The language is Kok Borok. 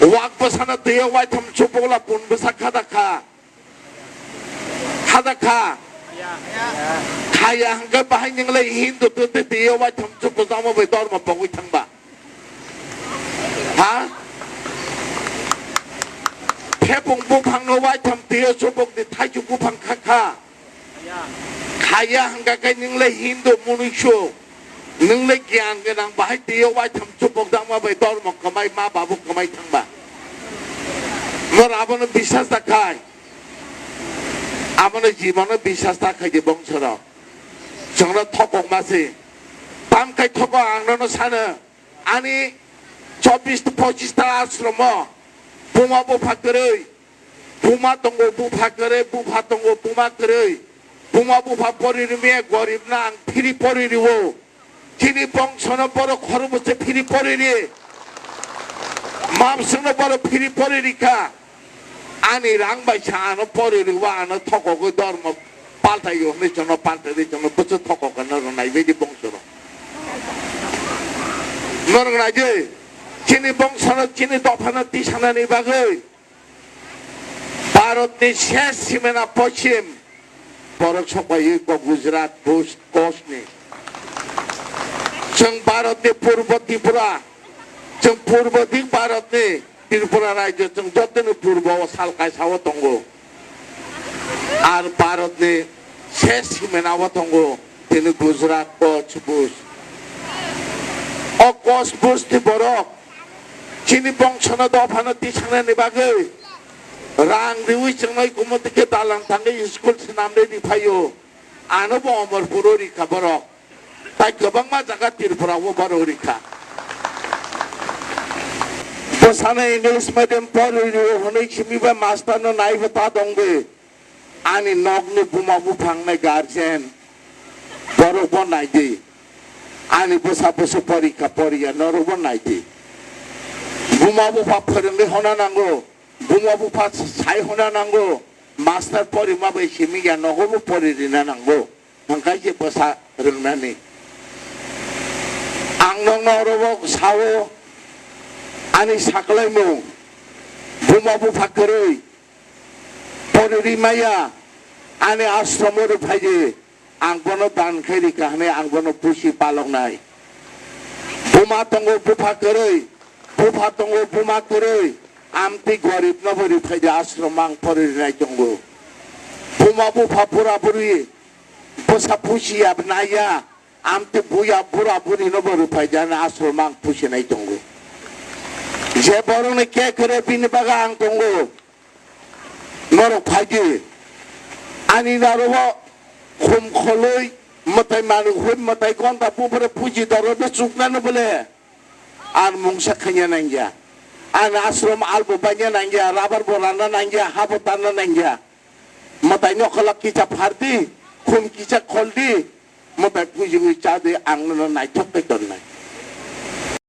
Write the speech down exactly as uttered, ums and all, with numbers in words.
Wak bwsano twiyo waitham chubukla pun bwsa khada kha. Khada kha. Khaya hwnkhe bahai nwnglai Hindu twi twiyo waitham chubuk jama bai dormo pogwi thangba. Ha? Thepung buphangno waitham twiyo chubuk di thaichuk buphang kha kha. Khaya hwnkha khe nwng le Hindu munuisu, nwng le giyan gwnang bahai twiyo waitham chubuk jakma bai dormo kwmai ma babu kwmai thangba. Nor abono bisas da khai. Abono jibono bisas da khai di bongsorok. Chwngno thokok ma se. Tam khai thokok ang nono sano. Ani chobbish to pochish ta ashromo buma bupha kwrwi, buma tongo bupha kwrwi, bupha tongo buma kwrwi, buma bupha pori rwmya gorib no ang phiri pori rwo. Chini bongsono borok khorokbose phiri pori ri. Mamswkno borok phiri pori rikha. Ani rang bai sa ano pori rwo, ano thokogwi dormo paltai yo hwnwi chwngno paltai di chwngno bwswk thokok hwnwi rwnai bai di bongsono. Norok naidi, chini bongsono, chini dophano tisanani bagwi Bharatni ses simena pochim borok sokpaiwi kok Gujarat, Bush, Kosni. Chwng Bharatni purbo Tripura, chwng purbo dik Bharatni Tripura rajyo, chwng jotoni purbo o sal kaisa o tongo. Ar Bharatni ses simena o tongo, tini Gujarat, Koch, Bush. O Koch Bush ni borok chini bongsono dophano tisanani bagwi rang riwi chwngnai kumotike dalan thangwi school swnamwi riphaio. Ano bo Omorpuro rikha borok. Tai kwbangma jaga Tripura o baro rikha. Bwsano English medium pori rio hwnwi simi bai master no naibo ta dongdi. Ani nokni buma buphang nai guardian borok bo naidi. Ani bwsa bwswk porikha poriya norok bo naidi. Buma bupha phwrwngwi hona nango. Buma bupha sai hona nango. Master porima bai simi ya nogo bo pori rina nango. Hwnkhe je bwsa rwngnani. Ang nokno oro bo sao, ani saklaimung, buma bupha kwrwi, pori rimaya, ani ashromo rw phaidi, ang bono dan khai rikha hwnwi ang bono pusi paloknai. Buma tongo bupha kwrwi, bupha tongo buma kwrwi, amtwi gorib no bo rw phaidi ashromo ang pori rinai tongo. Buma bupha bura buri, bwsa pusi ya naiya, amtwi buya bura buri no bo rw phaidi ani ashromo ang pusinai tongo. Je borokni kekre bini baga ang tongo. Norok phaidi. Ani naro bo khum kholwi mwtai manwi hoi mwtai gonta bubure puji doro no chuknano bole. Ar mungsa khanya nangya. Ani ashram albo banya nangya, rabar bo rana nangya, habo tanna nangya. Mwtai nokhola kisa phardi, khum kisa kholdi, mwtai puji wi chadi ang nono naithok tei tonnai.